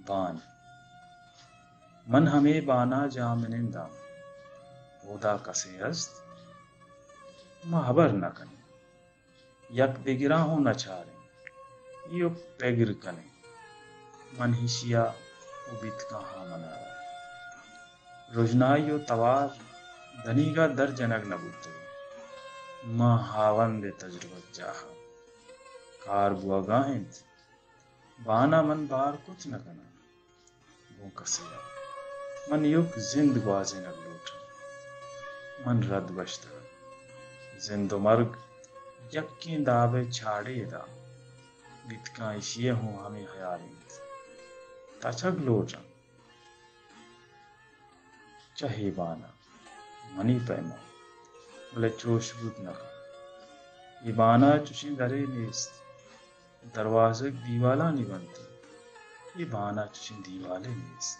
بان۔ من ہمے بان ءَ جاہ مننداں۔ اودا کسے است؟ ما ہبر نہ کنیں۔ یک دگراں ہوں نہ چاریں۔ ایوک پگر کنیں۔ من ایشی ءَ و بیتکاں ہاں منارا۔ رژنائی و توار دنیگا در جنگ نہ بوتگ۔ ما ہاوند تجربت جاہ ءَ کار بوگا انت۔ بان ءَ من بار کت نہ کناں گوں کسے ءَ۔ من ایوک زند گوازینگ لوٹاں۔ من رد گوشتگ۔ زند و مرگ یکیں داب ءِ چاڑے ادا۔ بیتکاں ایشی ءَ ہوں ہمے ہیال انت۔ تچگ لوٹاں چہ اے بان ءَ۔ منی پیما بلے چوش بوت نہ کنت۔ اے بان ءَ چشیں درے نیست۔ دروازگ دیوالانی بنت۔ اے بان ءَ چشیں دیوالے نیست۔